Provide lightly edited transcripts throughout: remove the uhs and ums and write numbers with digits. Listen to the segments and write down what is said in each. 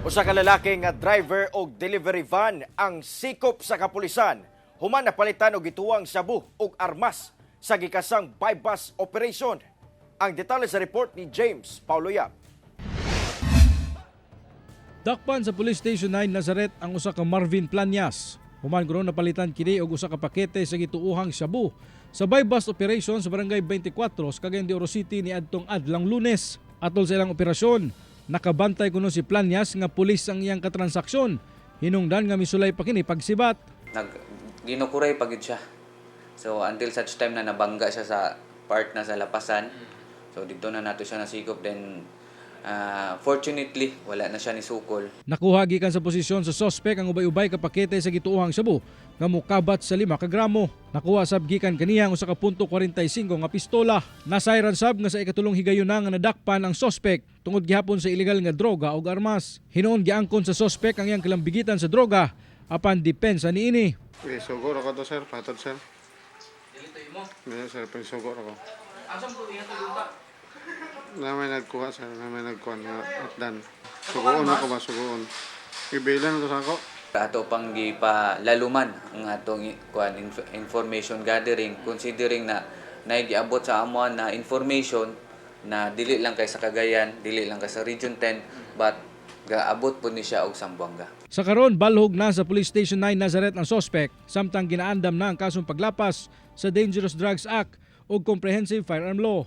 Usa ka lalaki nga driver og delivery van ang sikop sa kapulisan human napalitan og gituwang shabu ug armas sa gikasang buy-bust operation. Ang detalye sa report ni James Paulo Yap. Dakpan sa Police Station 9 Nazareth ang usa ka Marvin Planyas. Human kuno napalitan kini og usa ka pakete sa gituohang shabu sa buy-bust operation sa Barangay 24 sa Cagayan de Oro City niadtong adlang Lunes. Atol sa ilang operasyon, nakabantay kuno si Planyas nga pulis ang iyang katransaksyon. Hinungdan nga misulay pa kini pagsibat. Nag ginukuray pa gyud siya. So until such time na nabangga siya sa part na sa lapasan. So didto na nato siya nasikop, then fortunately wala na siya ni sukol. Nakuha gikan sa posisyon sa sospek ang ubay-ubay ka pakete sa gituohang shabu nga mokabat sa 5 ka gramo. Nakuha sab gikan kaniya ang 1.45 nga pistola. Nasayran sab nga sa ikatulong higayon na nga nadakpan ang sospek tungod gihapon sa ilegal nga droga ug armas. Hinuon giangkon sa sospek ang iyang kalambigitan sa droga apan depensa niini. Eh, sugo ra ko to, sir, patod, sir. Dili, sir, pag sugo ra ko. Na may nagkuha, sir, na may nagkuha nga atdan. Sugoon ako ba, sugoon. Ibilan to sa ako. Ato pang gipalaluman ang atong kuan information gathering, considering na naigiabot sa amuan na information na dili lang kay sa Cagayan, dili lang kay sa Region 10, but gaabot po ni siya og Zamboanga. Sa karon, balhog na sa Police Station 9 Nazareth ang sospek samtang ginaandam na ang kasong paglapas sa Dangerous Drugs Act ug Comprehensive Firearm Law.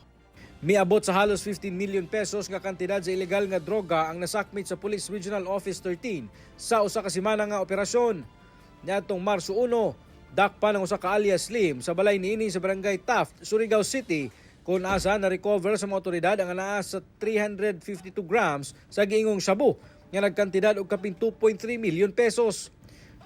Miabot sa halos 15 million pesos nga kantidad sa ilegal nga droga ang nasakmit sa Police Regional Office 13 sa usa ka semana nga operasyon. Niadtong Marso 1, dakpan ang usa ka alias Slim sa balay niini sa Barangay Taft, Surigao City, kung asa na-recover sa mga otoridad ang anaa sa 352 grams sa giingong shabu nga nagkantidad og kapin 2.3 million pesos.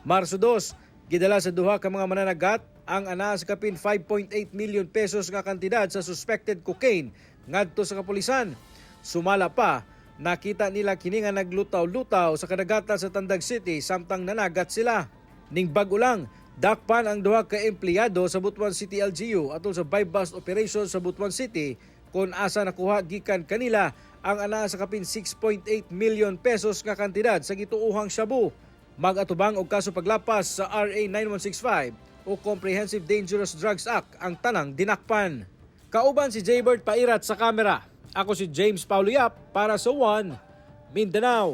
Marso 2, gidala sa duha ka mga mananagat ang anaa sa kapin 5.8 million pesos nga kantidad sa suspected cocaine ngadto sa kapulisan. Sumala pa, nakita nila kini nga naglutaw-lutaw sa kadagatan sa Tandag City samtang nanagat sila. Ning bag-o lang, dakpan ang duha ka empleyado sa Butuan City LGU atol sa buy-bust operation sa Butuan City kung asa nakuha gikan kanila ang anaa sa kapin 6.8 million pesos nga kantidad sa gituohang shabu. Mag-atubang og kaso paglapas sa RA 9165 o Comprehensive Dangerous Drugs Act ang tanang dinakpan. Kauban si Jaybird Pairat sa kamera. Ako si James Paulo Yap para sa One Mindanao.